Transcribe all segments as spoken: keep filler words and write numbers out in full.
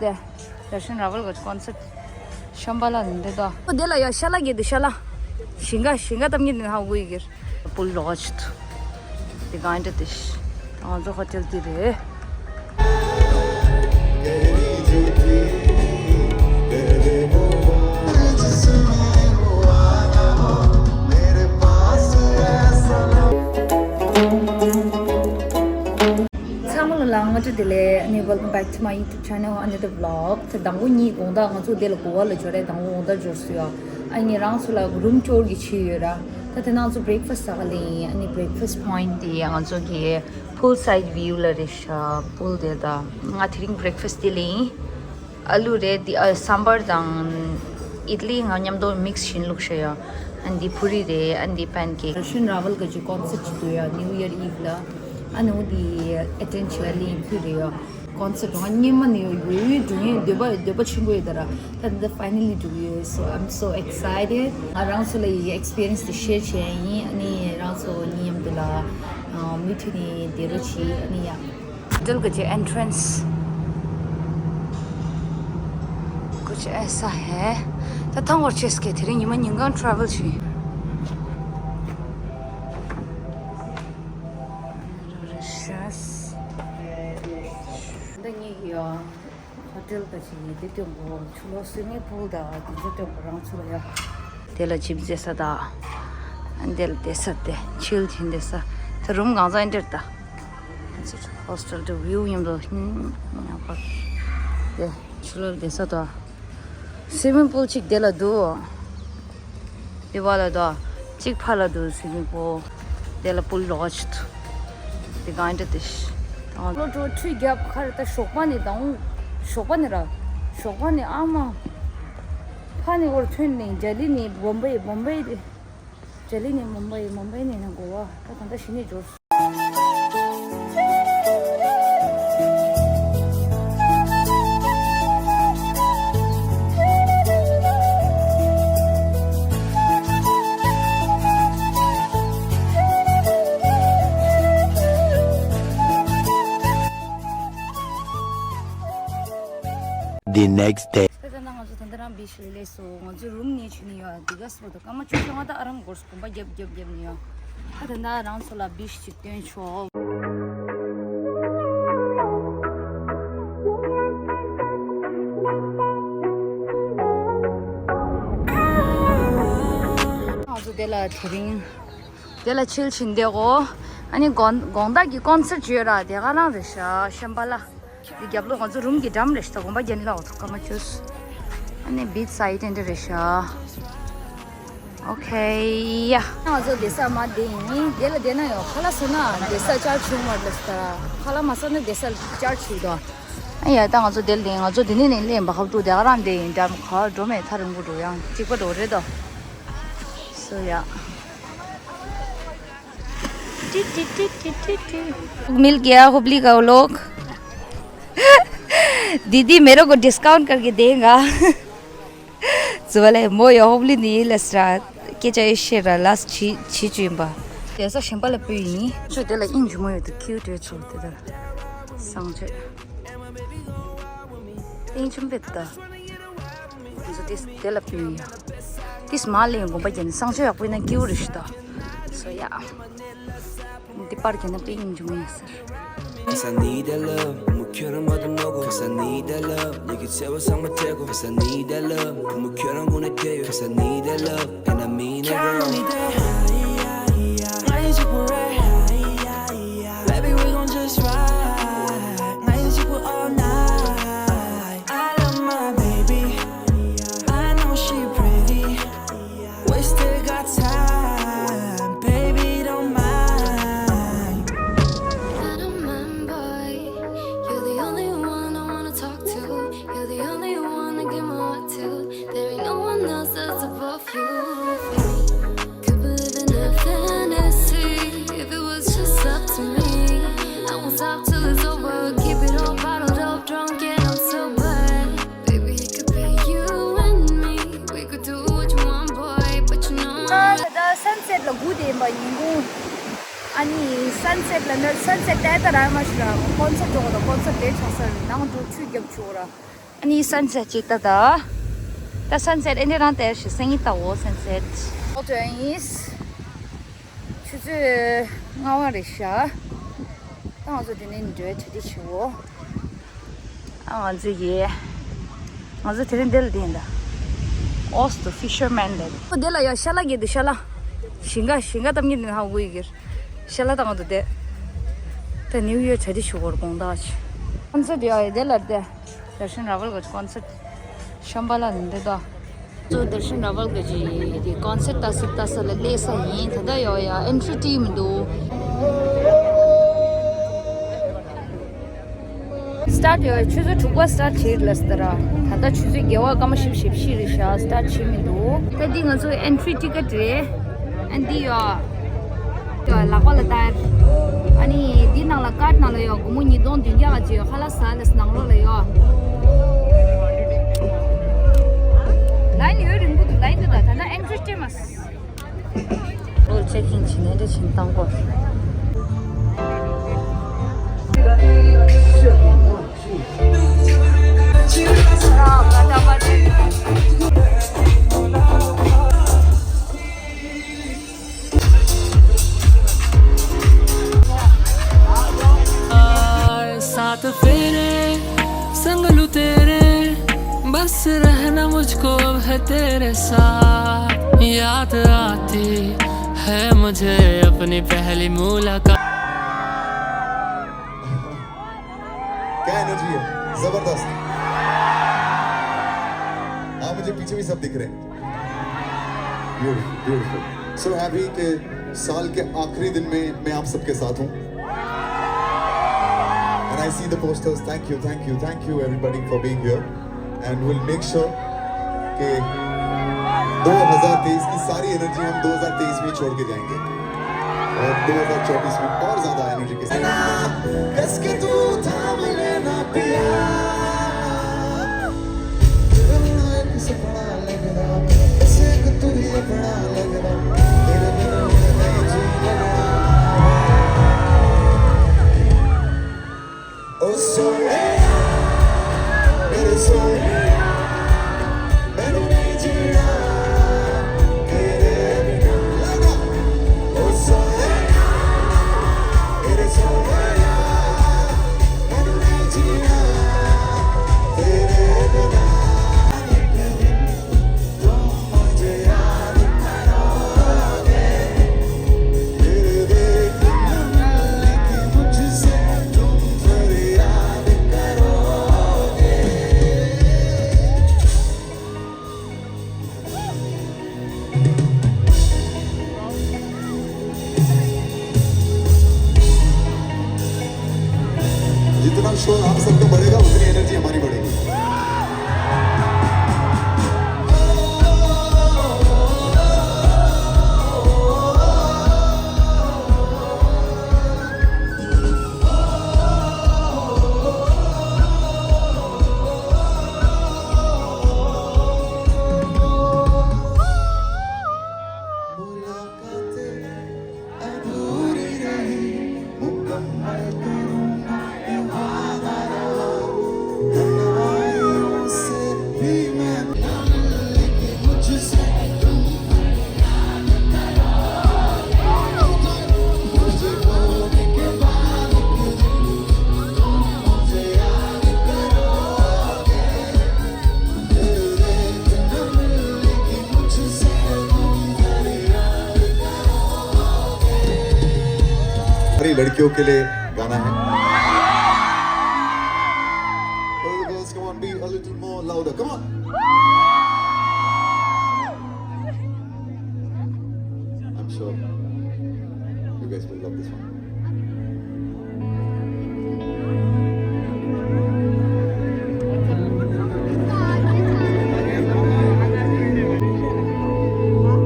དེ་ར་ཤན་ར་བལ་གྱི་ཀོན་སར་ཊི་ཤམ་བྷ་ལ་ནས་འདི་དང་། འོ་དེ་ལ་ཡ་ཤ་ལ་གི་འདི་ཤ་ལ། ཞིང་ཁ་ཞིང་ཁ་གཏམ་གྱི་འདི་ཧ་གོ་ཡི་གིར། པུལ་རོགས་ཆུ་དེ་གང་འདྲ་དེ་ཤི། ང་ཚོ་ཧོ་ཊེལ་དེ་རེད། ཚང་མ་ལ་ལ་ང་ཚོ་དེ་ལས་ཨ་ནི། Welcome back to my YouTube channel, another vlog. ད་དང་པོ་གཉིས་དགོང་དག་ང་ཚོ་དེ་ལ་གོ་བ་ལ་འབྱོར་རེད། དང་པོ་དགོང་དག་འབྱོར་སོང་ཡ། ཨ་ནི་རང་ཚོ་ལ་རུམ་ཊུར་གྱི་བྱས་ཡོད་ར། ད་དེ་ནང་ཚོ་བྷི་རེག་ཕ་སི་ཟ་ག་ལེན་ཡིན། ཨ་ནི་བྷི་རེག་ཕ་སི་པོ་ཡིན་ཊི་དེ་ང་ཚོ་གི་པུལ་སའིཌ་བིའུ་ལ་རེད་ཤག་པུལ་དེ། ད་ང་དེ་རིང་བྷི་རེག་ཕ་སི་དེ་ལེན་ཡིན། ཨ་ལུ་རེད་དེ། ཨ་སམ་བར་དང་ཨིད་ལི་ང་མཉམ་དུ་མིག་སི་བྱིན་བླུགས་ཤག་ཡ། ཨ་ནི་དེ་ཕུ་རི་རེད། ཨ་ནི་དེ་པན་ཀེག་ར་ཤན་ར་བལ་གྱི་ཀོན་སར་ཊི་ཅིག་འདུག་ཡ། ནིའུ་ཡར་ཨིབ་ལ། ཨ་ནི་འོ་དེ་ཨེ་ཊེན་ཌི་བྱས་ལེན་ཕུལ་རེད་ཡ། ཀོན་སར་ཊི་ང་སྔོན་མ་ནས་ཡོད་ཡོད་འགྲོ་ཡིན་འདོད་པ་འདོད་པ་ཆེན་པོ་ཡོད་ད་ར། ད་ད་ཕའི་ནལ་ལི་འགྲོ་གི་ཡོད། So I'm so excited. ང་རང་ཚོ་ལ་ཡི་ཨེག་སི་པི་རི་ཡེན་སི་དེ་ཤེར་བྱས་ཡིན། ཨ་ནི་རང་ཚོ་གཉིས་མཉམ་དུ་ལ་མུ་མཐུད་ནས་བསྡད་རོགས་གྱིས། ཨ་ནི་ཡ། ཧོ་ཊེལ་གྱི་ཨེན་ཊི་རན་སི། कुछ ऐसा है. ད་ཐང་བར་ཆེས་ཀྱི་དེ་རིང་ཉི་མ་ཉིན་གང་ཊ་རེ་ཝལ་བྱས་ཡིན། འདི་གཉིས་ཀྱི་ཡ། ཧོ་ཊེལ་ག་ཅིག་ཡིན་དེ་སྟོན་གོ། ཆུ་ལོག་སུའི་མིང་པུལ་དང་དེ་ཚོ་སྟོན་གོ་རང་ཚོ་ལ་ཡ། དེ་ལ་ཇིམ་རྩེ་ས་དང་། དེ་ལ་བསྡད་ས་དེ་ཆིལ་བྱེད་བསྡད་ས། དེ་རུམ་གང་ཚང་འདིར་ད། ཧོ་སི་ཊེལ་དེ་བིའུ་མཉམ་དུ་ཉག་པ། དེ་ཆུ་ལོག་བསྡད་ས་དང་། སུའི་མིང་པུལ་གཅིག་དེ་ལ་འདུག་དེ་བ་ལ་དོ། གཅིག་ཕ་ལ་འདུག་སུའི་མིང་པུལ། དེ་ལ་པུལ་རོགས་ཆུ་དུ། དེ་གང་འདྲ་དེ་ཤི། ལོ་ཏྲོ་ཁྲུས་རྒྱབ་ཁར་ད་ཞོགས་པ་ནས་དང་། ཞོགས་པ་ནས་ར། ཞོགས་པ་ནས་ཨ་མ། ཕ་ནས་འོར་ཐོན་ནས་ཇ་ལི་ནས་བོམ་བེ་བོམ་བེ་དེ། ཇ་ལི་ནས་མུམ་བེ་མུམ་བེ་ནས་ན་གོ་བ། ད་ད་ད་ཤི་ནས་འབྱོར། The next day. ད་ད་ང་ཚོ་ད་ད་རང་བི་ཆི་ལ་སླེབས་སོང་། ང་ཚོ་རུམ་ནས་བྱས་ནས་ཡོད། དེ་ག་སོ་ད་སྐར་མ་བཅུ་ཐམ་པ་ད་ཨ་རམ་སྒོར་གོམ་པ་རྒྱབ་རྒྱབ་རྒྱབ་ནས་ཡོད། ད་ད་ང་རང་ཚོ་ལ་བི་ཆི་ཅིག་སྟོན་ཆོག་ང་ཚོ་དེ་ལ་དེ་རིང་དེ་ལ་ཆིལ་བྱེད་བསྡད་གོ། ཨ་ནི་དགོང་དགོང་དག་གི་ཀོན་སར་ཊི་ཡོད་ར། དེ་ག་རང་རེད་ཤག་ཤམ་བྷ་ལ། འདི་རྒྱབ་ལོགས་ང་ཚོ་རུམ་གྱི་འགྲམ་རེད་ཤག་དགོན་པ་རྒྱན་ལ་འོ་ཐུག་སྐར་མ་བཅུ། ཨ་ནི་བིཆ་སའིཌ་དེ་འདྲ་རེད་ཤག་ཨོ་ཁེ་ཡ། ང་ཚོ་བསྡད་ས་མ་བསྡད་ཡིན། དེ་ལ་བསྡད་ན་ཡང་ཁ་ལག་ཟ་ན་བསྡད་ས་ཅར་ཇི་བྱུང་མ་རེད་ལ། ཁ་ལག་མ་ཟ་ན་བསྡད་ས་ཅར་ཇི་བྱུང་དོ། ཨ་ཡ་ད་ང་ཚོ་དེ་ལ་བསྡད། ང་ཚོ་དེ་ནས་ནས་སླེབས་པ་ཧབ་ཏུ་དེ་ག་རང་བསྡད་ཡིན། འགྲམ་ག་འགྲོ་མེད། ཐག་རིང་པོ་འགྲོ། ཡང་གཅིག་པ་འགྲོ་རེད་དོ། སོ་ཡ། मिल गया हुबली का व्लॉग। दीदी मेरे को डिस्काउंट करके देगा। ཙི་བ་ལེ་མོ་ཡ་ཧོབ་ལི་ནི་ལ་སྲ་སྐད་ཆ་ཡེ་ཤེས་ར་ལ་ཆི་ཆི་ཅུ་ཡིན་པ། དེ་ས་ཞིམ་པ་ལ་པུ་ཡིན། ཆུ་དེ་ལ་ཨིན་ཇུ་མོ་ཡོད་དུ་ཁྱིའུ་དྲོད་ཚུལ་དེ་དར་སང་ཆེ་ཨིན་ཆུམ་པེ་ད། ང་ཚོ་ཏིས་དེ་ལ་པུ་ཡིན། ཏིས་མ་ལེན་དགོངས་པ་རྒྱན་སང་ཆེ་ཡག་པོ་ཡིན་ན་ཁྱིའུ་རེ་ཞུ་ད། སོ་ཡ། འདི་པར་གྱི་ན་པེ་ཡིན་འཇུག་མི་ཡིན་ཟེར། Cause I need that love. ངས་ཁྱོད་རང་མ་གཏོགས་མ་དགོས། Cause I need that love. ངས་ཁྱོད་ཚེ་བ་ཚང་མ་སྤྲད་དགོས། Cause I need that love. ངས་ཁྱོད་རང་སྒོ་ནས་བསྡད་ཡོད། Cause I need that love. And I mean it, girl. Baby, we gon' just ride. ང་ཡི་གཅིག་པུ་all night. I love my baby. I know she pretty. We still got time, baby, don't mind. I don't mind, boy. You're the only one I wanna talk to. You're the only one I give my heart to. There ain't no one else that's above you. Could believe in a fantasy if it was just up to me. I won't stop till it's over. Keep it all bottled up, drunk and I'm sober. Baby, it could be you and me. We could do what you want, boy, but you know. ད་ད་སན་སེཊ་ལ་སྒུག་བསྡད་ཡིན་པ་ཡིན་གོ། ཨ་ནི་སན་སེཊ་ལ་ནི་སན་སེཊ་ད་ལྟ་ར་མ་ཤི་ར་ཀོན་སར་ཊི་འགྲོ་གི་འདུག་ཀོན་སར་ཊི་དེ་ཆགས་ས་རེད། ནང་འགྲོ་ཆུ་རྒྱབ་ཆོག་ར། ནི་སན་སེཊ་ཅིག་ལྟ་ད། ད་སན་སེཊ་ཨེ་འདྲ་རང་དེར་ཞིག་སང་ཉིན་ལྟ་འོ་སན་སེཊ། ཨོ་ཏོ་ཨིན། ཆུ་ཚོད་ལྔ་པ་རེད་ཤག་ད་ང་ཚོ་དེ་ནས་འགྲོ་གྲ་སྒྲིག་བྱེད་འོ། ཨ་ང་ཚོ་ཡི། ང་ཚོ་དེ་རིང་འདི་ལ་བསྡད་ཡིན་ད། ཨོ་སི་ཏོ་ཕི་ཤར་མན་ལབ། ཨོ་འདི་ལ་ཡ་ཤ་ལ་གི་འདུག་ཤ་ལ། ཞིང་ཁ་ཞིང་ཁ་གཏམ་གྱི་འདུག་ཧ་གོ་ཡི་གིར། ཤ་ལ་བཏང་འདུག་དེ། ད་ནིའུ་ཡོག་གྲ་སྒྲིག་ཞུ་བར་དགོངས་དག་ཆེ། ཁོང་ཚོ་དེ་ཡ་ཡི་འདི་ལ་བསྡད། Darshan Rawalgarh concert Shambhala ནས་འདི་དག་ཚོ་Darshan Rawalgarh གི་དེ་concert ལྟ་ས་ལྟ་ས་ལ་སླེབས་ས་ཡིན། ད་ལྟ་ཡོད་ཡ་entry fee མི་འདུག start ཡོད་ཡ་ཆུ་ཚོད་དྲུག་པ་start བྱེད་ལ་སྟ་ར། ད་ལྟ་ཆུ་ཚོད་བརྒྱད་པ་སྐར་མ་བཞི་བཅུ་ཞེ་བཞི་རེད་ཤག start བྱེད་མི་འདུག་ད་འདི་ང་ཚོ་entry ticket རེད། ཨ་འདི་ཡོད། ལག་པ་ལ་སྟར། ཨ་ནི་འདི་ནང་ལ་ཀར་ནང་ལ་ཡོད། སྒོར་མོ་ཉིས་སྟོང་བདུན་བརྒྱ་ལ་ཅིག་ཡོད། ཁ་ལག་ཟ་ལས་ནང་ལོགས་ལ་ཡོད། ལའིན་ཡོད་རིང་པོ་འདུག་ལའིན་འདི་དང་ད་ལྟ་ཨེན་ཊི་རི་སྤྲད་མ་སོང་། ལོ་ཅེག་ཨིན་བྱེད་ནས་འདྲ་བྱེད་བཏང་གོ། सात फेरे संग लू तेरे, बस रहना मुझको अब है तेरे साथ। याद आती है मुझे अपनी पहली मुलाकात। क्या एनर्जी है, जबरदस्त। हाँ, मुझे पीछे भी सब दिख रहे हैं। Beautiful, beautiful. So happy कि साल के आखिरी दिन में मैं आप सबके साथ हूँ। And I see the posters. Thank you, thank you, thank you everybody for being here. And we'll make sure कि दो हज़ार तेईस की सारी एनर्जी हम दो हज़ार तेईस में छोड़ के जाएंगे और दो हज़ार चौबीस में और ज्यादा एनर्जी के साथ। कस के तू थाम लेना पिया। जितना शोर आप सबका बढ़ेगा, उतनी एनर्जी हमारी बढ़ेगी। सारी लड़कियों के लिए गाना है। All the girls, come on, be a little more louder. Come on. I'm sure you guys will love this one.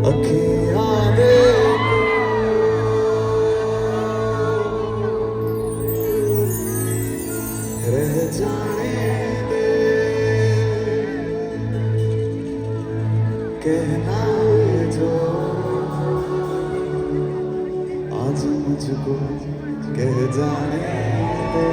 अखियां देखो, रह जाने दे, कहना है जो आज मुझको कह जाने दे।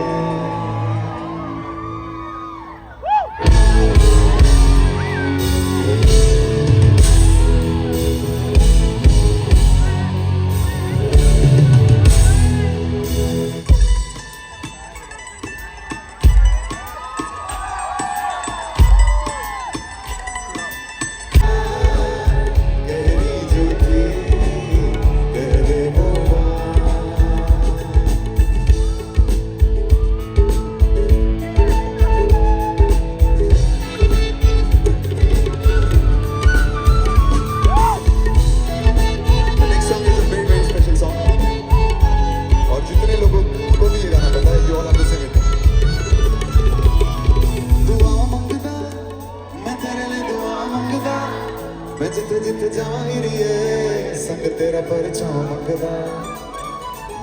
ਮੈਂ ਜਿੱਥੇ ਜਿੱਥੇ ਜਾਵਾਂ ਹੀਰੀਏ, ਸੰਗ ਤੇਰਾ ਪਰਚਾ ਮੰਗਦਾ।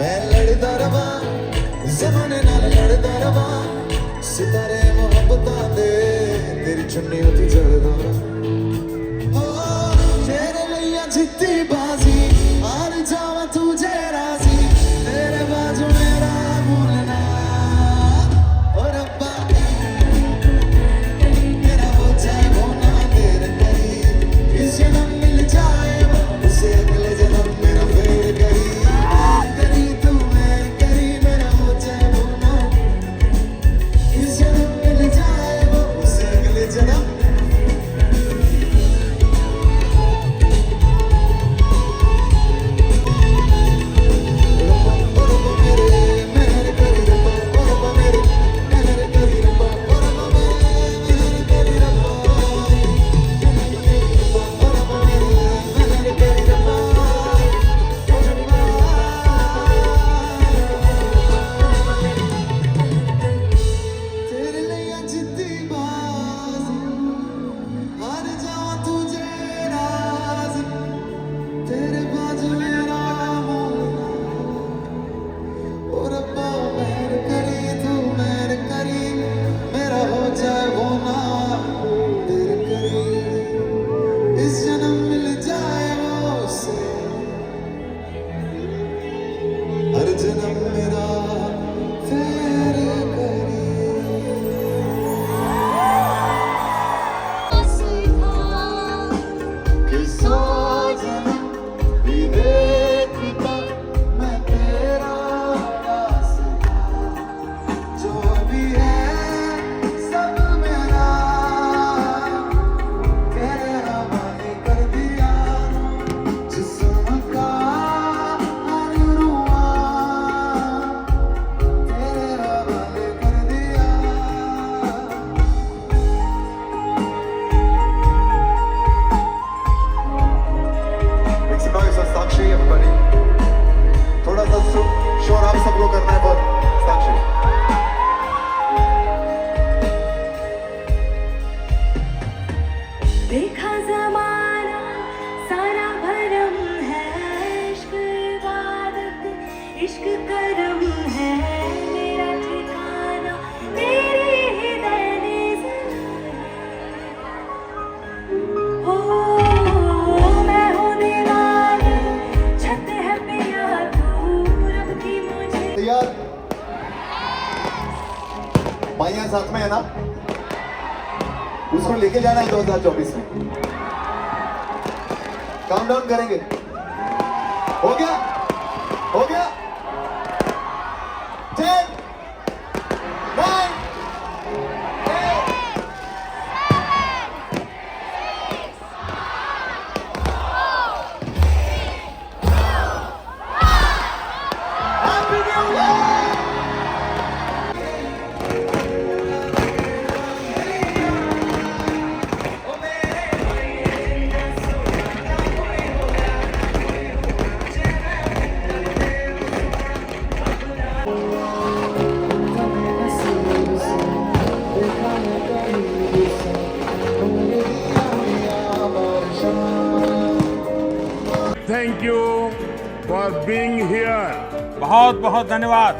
ਮੈਂ ਲੜਦਾ ਰਵਾਂ, ਜ਼ਮਾਨੇ ਨਾਲ ਲੜਦਾ ਰਵਾਂ, ਸਿਤਾਰੇ ਮੁਹੱਬਤਾਂ ਦੇ, ਤੇਰੀ ਚੁੰਨੀ ਉੱਤੇ ਜਲਦਾ। ਹੋ, ਤੇਰੇ ਲਈ ਆ ਜਿੱਤੀ ਬਾਜ਼ੀ, ਹਾਰ ਜਾਵਾਂ ਤੂੰ ਜੇ ਰਾਜ਼ੀ, ਤੇਰੇ ਬਾਝੋਂ ਮੇਰਾ ਮੂਲ ਨਾ। ਓ ਰੱਬਾ, मेरा हो जाए वो ना तेरे करीब, इस जन्म मिल जाए वो, उसे अगले जन्म मेरा फेर करी। करी तू मेरे करीब, मेरा हो जाए वो ना, इस जन्म मिल जाए वो, उसे अगले जन्म। तेरे लिए जिद्दी बाजी, हार जावां तुझे राजी, तेरे बाझ मेरा मौला। ओ रब्बा, मेहर करी तू, मेहर करी, मेरा हो जाए वो ना तेरे करीब। इस जन्म मिल जाए वो उससे, हर जन्म मेरा तेरे करीब। कि सौ जन्म भी देखता मैं तेरा रास्ता। जो भी है सब मेरा, तेरे हवाले कर दिया। जिस्म का हर रुआ, तेरे हवाले कर दिया। Make some noise for Sakshi, everybody. थोड़ा सा शो-, शोर आप सबको करना है for Sakshi. देखा जमाना सारा भरम है, इश्क इबादत, इश्क करम है, मेरा ठिकाना तेरी ही दहलीज है। ओ, मैं हूँ दीवानी, छत है पिया तू रब की मुझे। यार, भाइयां साथ में है ना? उसको लेके जाना है दो हज़ार चौबीस में। काम डाउन करेंगे। हो गया? हो गया? Ten, nine, eight, Happy New Year! Thank you for being here. बहुत बहुत धन्यवाद।